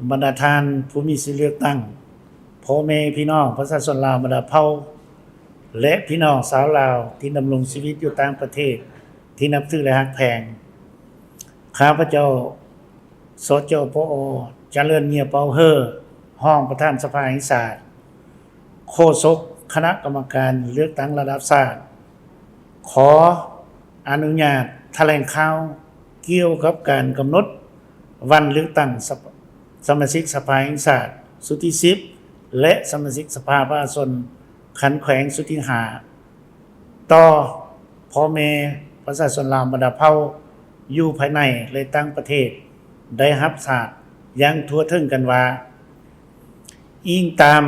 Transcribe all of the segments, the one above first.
ບັນດາທ່ານຜູ້ມີສິດເລືອກຕັ້ງ, ພໍ່ແມ່ພີ່ນ້ອງປະຊາຊົນລາວບັນດາເຜົ່າ ແລະ ພີ່ນ້ອງຊາວລາວທີ່ດຳລົງຊີວິດຢູ່ຕ່າງປະເທດທີ່ນັບຖື ແລະ ຮັກແພງ. ຂ້າພະເຈົ້າ ສຈປອ ຈະເລີນ ເຫຍື້ອເປົາເຮີ ຮອງປະທານສະພາແຫ່ງຊາດ, ໂຄສົກຄະນະກຳມະການເລືອກຕັ້ງລະດັບຊາດ ຂໍອະນຸຍາດຖະແຫຼງຂ່າວກ່ຽວກັບການກຳນົດວັນເລືອກຕັ້ງສະ ສະມາຊິກສະພາແຫ່ງຊາດຊຸດທີສິບ ແລະ ສະມາຊິກສະພາປະຊາຊົນຂັ້ນແຂວງຊຸດທີຫ້າ ຕໍ່ພໍ່ແມ່ປະຊາຊົນລາວບັນດາເຜົ່າຢູ່ພາຍໃນ ແລະ ຕ່າງປະເທດໄດ້ຮັບຊາບຢ່າງທົ່ວເຖິງກັນວ່າ, ອີງຕາມ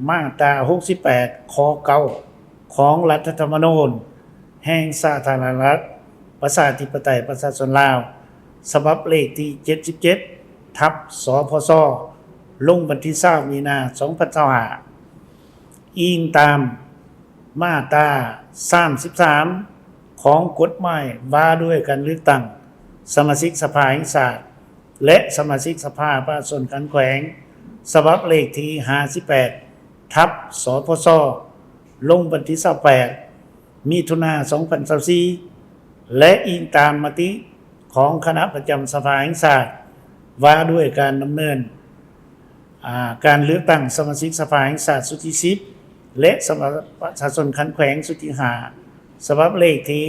ມາດຕາຫົກສິບແປດ ຂໍ້ເກົ້າ ຂອງລັດຖະທຳມະນູນແຫ່ງສາທາລະນະລັດ ປະຊາທິປະໄຕ ປະຊາຊົນລາວ ສະບັບເລກທີເຈັດສິບເຈັດ ທັບ ສພຊ ລົງວັນທີຊາວ ມີນາ ສອງພັນຊາວຫ້າ, ອີງຕາມມາດຕາສາມສິບສາມ ຂອງກົດໝາຍວ່າດ້ວຍການເລືອກຕັ້ງສະມາຊິກສະພາແຫ່ງຊາດ ແລະ ສະມາຊິກສະພາປະຊາຊົນຂັ້ນແຂວງ ສະບັບເລກທີຫ້າສິບແປດ ທັບ ສພຊ ລົງວັນທີຊາວແປດ ມິຖຸນາ ສອງພັນຊາວສີ່ ແລະ ອີງຕາມມະຕິຂອງຄະນະປະຈຳສະພາແຫ່ງຊາດ ວ່າດ້ວຍການດຳເນີນ ອາ ການເລືອກຕັ້ງສະມາຊິກສະພາແຫ່ງຊາດຊຸດທີສິບ ແລະ ສະພາປະຊາຊົນຂັ້ນແຂວງຊຸດທີຫ້າ ສະບັບເລກທີ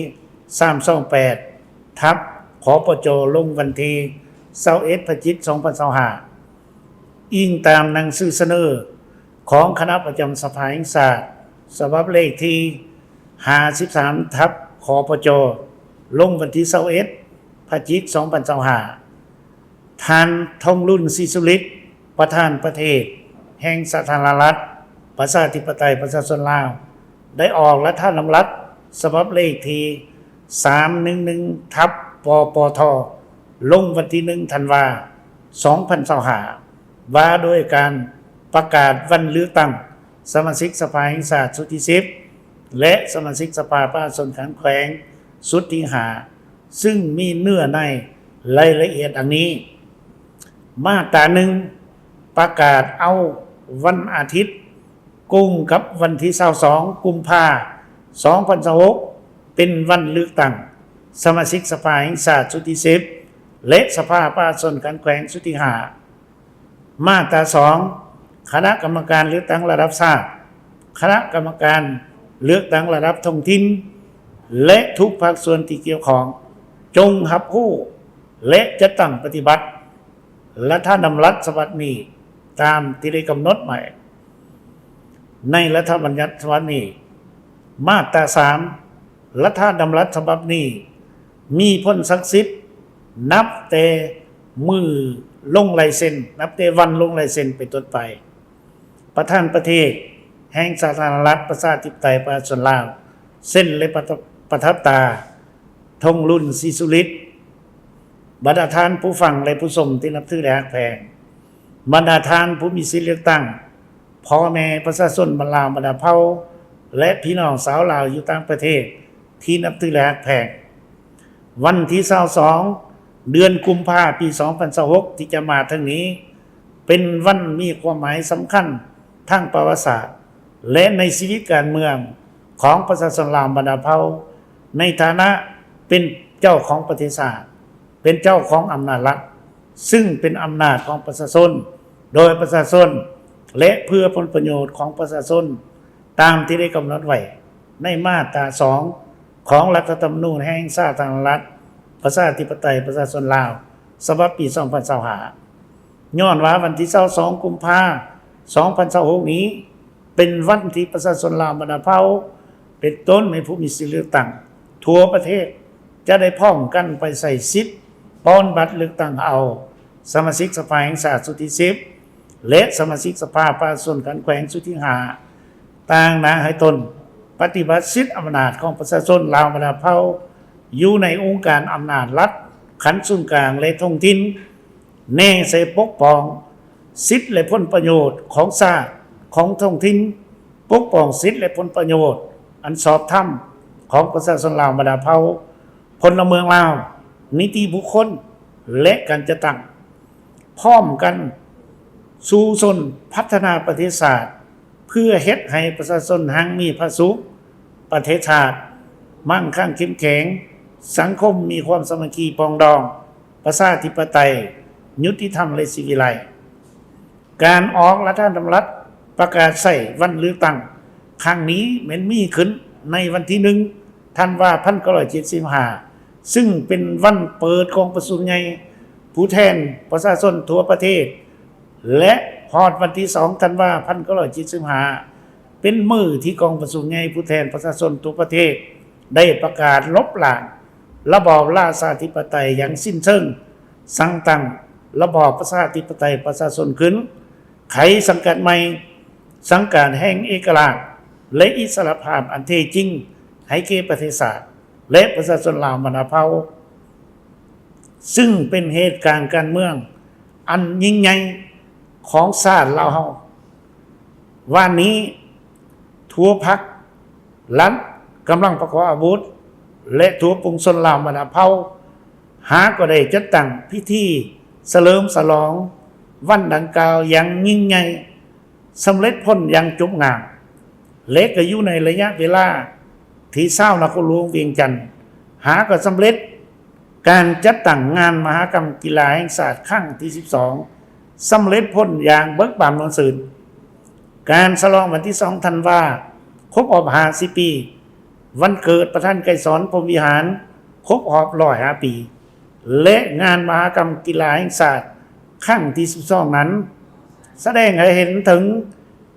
ສາມສອງແປດ ທັບ ຂປຈ ລົງວັນທີຊາວເອັດ ພະຈິກ ສອງພັນຊາວຫ້າ, ອີງຕາມໜັງສືສະເໜີຂອງຄະນະປະຈຳສະພາແຫ່ງຊາດ ສະບັບເລກທີຫ້າສິບສາມ ທັບ ຂປຈ ລົງວັນທີຊາວເອັດ ພະຈິກ ສອງພັນຊາວຫ້າ, ທ່ານ ທອງລຸນ ສີສຸລິດ ປະທານປະເທດແຫ່ງສາທາລະນະລັດ ປະຊາທິປະໄຕ ປະຊາຊົນລາວ ໄດ້ອອກລັດຖະດຳລັດສະບັບເລກທີສາມໜຶ່ງໜຶ່ງ ທັບ ປປທ ລົງວັນທີໜຶ່ງ ທັນວາ ສອງພັນຊາວຫ້າ ວ່າດ້ວຍການປະກາດວັນເລືອກຕັ້ງສະມາຊິກສະພາແຫ່ງຊາດຊຸດທີສິບ ແລະ ສະມາຊິກສະພາປະຊາຊົນຂັ້ນແຂວງຊຸດທີຫ້າ ຊຶ່ງມີເນື້ອໃນລາຍລະອຽດດັ່ງນີ້. ມາດຕາໜຶ່ງ ປະກາດເອົາວັນອາທິດ ກົງກັບວັນທີຊາວສອງ ກຸມພາ ສອງພັນຊາວຫົກ ເປັນວັນເລືອກຕັ້ງສະມາຊິກສະພາແຫ່ງຊາດຊຸດທີສິບ ແລະ ສະພາປະຊາຊົນຂັ້ນແຂວງຊຸດທີຫ້າ. ມາດຕາສອງ ຄະນະກຳມະການເລືອກຕັ້ງລະດັບຊາດ, ຄະນະກຳມະການເລືອກຕັ້ງລະດັບທ້ອງຖິ່ນ ແລະ ທຸກພາກສ່ວນທີ່ກ່ຽວຂ້ອງ ຈົ່ງຮັບຮູ້ ແລະ ຈັດຕັ້ງປະຕິບັດລັດຖະດຳລັດສະບັບນີ້ຕາມທີ່ໄດ້ກຳນົດໄວ້ໃນລັດຖະບັນຍັດສະບັບນີ້. ມາດຕາສາມ ລັດຖະດຳລັດສະບັບນີ້ມີຜົນສັກສິດນັບແຕ່ມື້ລົງລາຍເຊັນ, ນັບແຕ່ວັນລົງລາຍເຊັນເປັນຕົ້ນໄປ. ປະທານປະເທດແຫ່ງສາທາລະນະລັດ ປະຊາທິປະໄຕ ປະຊາຊົນລາວ ເຊັນ ແລະ ປະ ປະທັບຕາ ທອງລຸນ ສີສຸລິດ. ບັນດາທ່ານຜູ້ຟັງ ແລະ ຜູ້ຊົມທີ່ນັບຖື ແລະ ຮັກແພງ, ບັນດາທ່ານຜູ້ມີສິດເລືອກຕັ້ງ, ພໍ່ແມ່ປະຊາຊົນລາວບັນດາເຜົ່າ ແລະ ພີ່ນ້ອງຊາວລາວຢູ່ຕ່າງປະເທດທີ່ນັບຖື ແລະ ຮັກແພງ, ວັນທີຊາວສອງ ເດືອນກຸມພາ ປີສອງພັນຊາວຫົກ ທີ່ຈະມາເຖິງນີ້ ເປັນວັນມີຄວາມໝາຍສຳຄັນທາງປະຫວັດສາດ ແລະ ໃນຊີວິດການເມືອງຂອງປະຊາຊົນລາວບັນດາເຜົ່າ ໃນຖານະເປັນເຈົ້າຂອງປະເທດຊາດ, ເປັນເຈົ້າຂອງອຳນາດລັດ, ຊຶ່ງເປັນອຳນາດຂອງປະຊາຊົນ, ໂດຍປະຊາຊົນ ແລະ ເພື່ອຜົນປະໂຫຍດຂອງປະຊາຊົນ ຕາມທີ່ໄດ້ກຳນົດໄວ້ໃນມາດຕາສອງ ຂອງລັດຖະທຳມະນູນແຫ່ງສາທາລະນະລັດ ປະຊາທິປະໄຕ ປະຊາຊົນລາວ ສະບັບປີສອງພັນຊາວຫ້າ. ຍ້ອນວ່າວັນທີຊາວສອງ ກຸມພາ ສອງພັນຊາວຫົກນີ້ ເປັນວັນທີ່ປະຊາຊົນລາວບັນດາເຜົ່າ ເປັນຕົ້ນແມ່ນຜູ້ມີສິດເລືອກຕັ້ງທົ່ວປະເທດ ຈະໄດ້ພ້ອມກັນໄປໃຊ້ສິດປ່ອນບັດເລືອກຕັ້ງເອົາສະມາຊິກສະພາແຫ່ງຊາດຊຸດທີສິບ ແລະ ສະມາຊິກສະພາປະຊາຊົນຂັ້ນແຂວງຊຸດທີຫ້າ ຕາງໜ້າໃຫ້ຕົນປະຕິບັດສິດອຳນາດຂອງປະຊາຊົນລາວບັນດາເຜົ່າ ຢູ່ໃນອົງການອຳນາດລັດຂັ້ນສູນກາງ ແລະ ທ້ອງຖິ່ນ, ແນໃສ່ປົກປ້ອງສິດ ແລະ ຜົນປະໂຫຍດຂອງຊາດ, ຂອງທ້ອງຖິ່ນ, ປົກປ້ອງສິດ ແລະ ຜົນປະໂຫຍດອັນຊອບທຳຂອງປະຊາຊົນລາວບັນດາເຜົ່າ, ພົນລະເມືອງລາວ, ນິຕິບຸກຄົນ ແລະ ການຈັດຕັ້ງ. ພ້ອມກັນ ສູ້ຊົນພັດທະນາປະເທດຊາດ ເພື່ອເຮັດໃຫ້ປະຊາຊົນຮັ່ງມີຜາສຸກ, ປະເທດຊາດໝັ້ງຄັ່ງເຂັ້ມແຂງ, ສັງຄົມມີຄວາມສາມັກຄີປອງດອງ, ປະຊາທິປະໄຕ, ຍຸຕິທຳ ແລະ ສີວິໄລ. ການອອກລັດຖະດຳລັດປະກາດໃຊ້ວັນເລືອກຕັ້ງຄັ້ງນີ້ແມ່ນມີຂຶ້ນໃນວັນທີໜຶ່ງ ທັນວາ ພັນເກົ້າຮ້ອຍເຈັດສິບຫ້າ ຊຶ່ງເປັນວັນເປີດກອງປະຊຸມໃຫຍ່ຜູ້ແທນປະຊາຊົນທົ່ວປະເທດ ແລະ ຮອດວັນທີສອງ ທັນວາ ພັນເກົ້າຮ້ອຍເຈັດສິບຫ້າ ເປັນມື້ທີ່ກອງປະຊຸມໃຫຍ່ຜູ້ແທນປະຊາຊົນທົ່ວປະເທດ ໄດ້ປະກາດລົບລ້າງລະບອບລາຊາທິປະໄຕຢ່າງສິ້ນເຊີງ, ສ້າງຕັ້ງລະບອບປະຊາທິປະໄຕປະຊາຊົນຂຶ້ນ, ໄຂສັງກັດໃໝ່, ສັງການແຫ່ງເອກະລາດ ແລະ ອິດສະຫຼະພາບອັນແທ້ຈິງໃຫ້ແກ່ປະເທດຊາດ ແລະ ປະຊາຊົນລາວບັນດາເຜົ່າ, ຊຶ່ງເປັນເຫດການການເມືອງອັນຍິ່ງໃຫຍ່ຂອງຊາດລາວເຮົາ. ວານນີ້ ທົ່ວພັກລັດ, ກຳລັງປະກອບອາວຸດ ແລະ ທົ່ວປວງຊົນລາວບັນດາເຜົ່າ ຫາກໍໄດ້ຈັດຕັ້ງພິທີສະເຫຼີມສະຫຼອງວັນດັ່ງກ່າວຢ່າງຍິ່ງໃຫຍ່ ສຳເລັດຜົນຢ່າງຈົບງາມ ແລະ ກໍຢູ່ໃນໄລຍະເວລາທີ່ຊາວນະຄອນຫຼວງວຽງຈັນ ຫາກໍສຳເລັດການຈັດຕັ້ງງານມະຫະກຳກິລາແຫ່ງຊາດຄັ້ງທີສິບສອງ ສຳເລັດຜົນຢ່າງເບີກບານມ່ວນຊື່ນ. ການສະຫຼອງວັນທີສອງ ທັນວາ ຄົບຮອບຫ້າສິບປີ ວັນເກີດປະທານໄກສອນ ພົມວິຫານ ຄົບຮອບຮ້ອຍຫ້າປີ ແລະ ງານມະຫະກຳກິລາແຫ່ງຊາດຄັ້ງທີສິບສອງນັ້ນ ສະແດງໃຫ້ເຫັນເຖິງ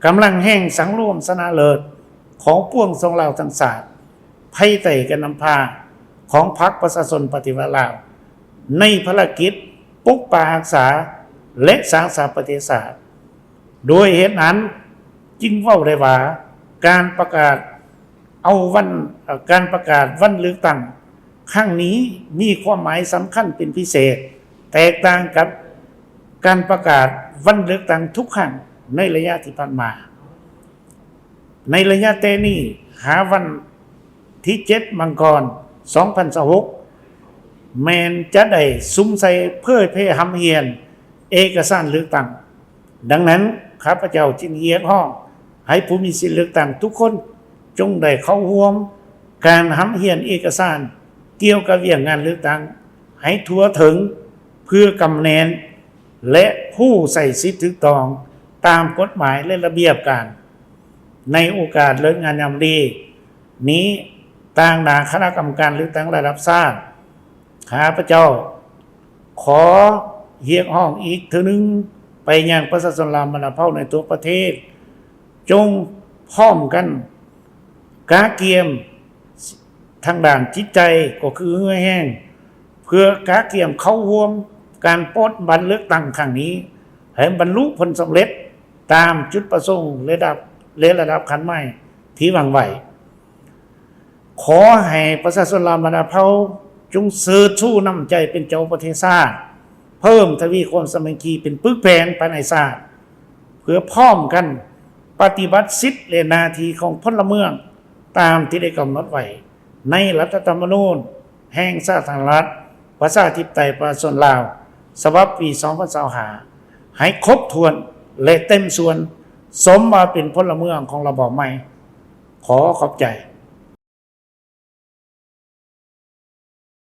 ກຳລັງແຮງສັງລວມຊະນະເລີດຂອງປວງຊົນລາວທັງຊາດ ພາຍໃຕ້ການນຳພາຂອງພັກປະຊາຊົນປະຕິວັດລາວ ໃນພາລະກິດປົກປັກຮັກສາ ແລະ ສ້າງສາປະເທດຊາດ. ດ້ວຍເຫດນັ້ນຈຶ່ງເວົ້າໄດ້ວ່າ ການປະກາດເອົາວັນ ເອີ່ ການປະກາດວັນເລືອກຕັ້ງຄັ້ງນີ້ມີຄວາມໝາຍສຳຄັນເປັນພິເສດ, ແຕກຕ່າງກັບການປະກາດວັນເລືອກຕັ້ງທຸກຄັ້ງໃນໄລຍະທີ່ຜ່ານມາ. ໃນໄລຍະແຕ່ນີ້ຫາວັນທີເຈັດ ມັງກອນ ສອງພັນຊາວຫົກ ແມ່ນຈະໄດ້ສຸມໃສ່ເຜີຍແຜ່ຮ່ຳຮຽນເອກະສານເລືອກຕັ້ງ. ດັ່ງນັ້ນ ຂ້າພະເຈົ້າຈຶ່ງຮຽກຮ້ອງໃຫ້ຜູ້ມີສິດເລືອກຕັ້ງທຸກຄົນ ຈົ່ງໄດ້ເຂົ້າຮ່ວມການຮ່ຳຮຽນເອກະສານກ່ຽວກັບວຽກງານເລືອກຕັ້ງໃຫ້ທົ່ວເຖິງ ເພື່ອກຳແໜ້ນ ແລະ ຮູ້ໃຊ້ສິດຖືກຕ້ອງຕາມກົດໝາຍ ແລະ ລະບຽບການ. ໃນໂອກາດເລີກງາມຍາມດີນີ້, ຕາງໜ້າຄະນະກຳມະການເລືອກຕັ້ງລະດັບຊາດ, ຂ້າພະເຈົ້າຂໍຮຽກຮ້ອງອີກເທື່ອໜຶ່ງໄປຍັງປະຊາຊົນລາວບັນດາເຜົ່າໃນທົ່ວປະເທດ, ຈົ່ງພ້ອມກັນກະກຽມທາງດ້ານຈິດໃຈ ກໍຄືເຫື່ອແຮງ ເພື່ອກະກຽມເຂົ້າຮ່ວມການປົດບັດເລືອກຕັ້ງຄັ້ງນີ້ ໃຫ້ບັນລຸຜົນສຳເລັດຕາມຈຸດປະສົງ ແລະ ລະດັບ ແລະ ລະດັບຂັ້ນໝາຍທີ່ຫວັງໄວ້. ຂໍໃຫ້ປະຊາຊົນລາວບັນດາເຜົ່າ ຈົ່ງເຊີດຊູນ້ຳໃຈເປັນເຈົ້າປະເທດຊາດ, ເພີ່ມທະວີຄວາມສາມັກຄີເປັນປຶກແຜ່ນພາຍໃນຊາດ, ເພື່ອພ້ອມກັນປະຕິບັດສິດ ແລະ ໜ້າທີ່ຂອງພົນລະເມືອງ ຕາມທີ່ໄດ້ກຳນົດໄວ້ໃນລັດຖະທຳມະນູນແຫ່ງສາທາລະນະລັດປະຊາທິປະໄຕປະຊາຊົນລາວ ສະບັບປີສອງພັນຊາວຫ້າ ໃຫ້ຄົບຖ້ວນ ແລະ ເຕັມສ່ວນ ສົມວ່າເປັນພົນລະເມືອງຂອງລະບອບໃໝ່. ຂໍຂອບໃຈ.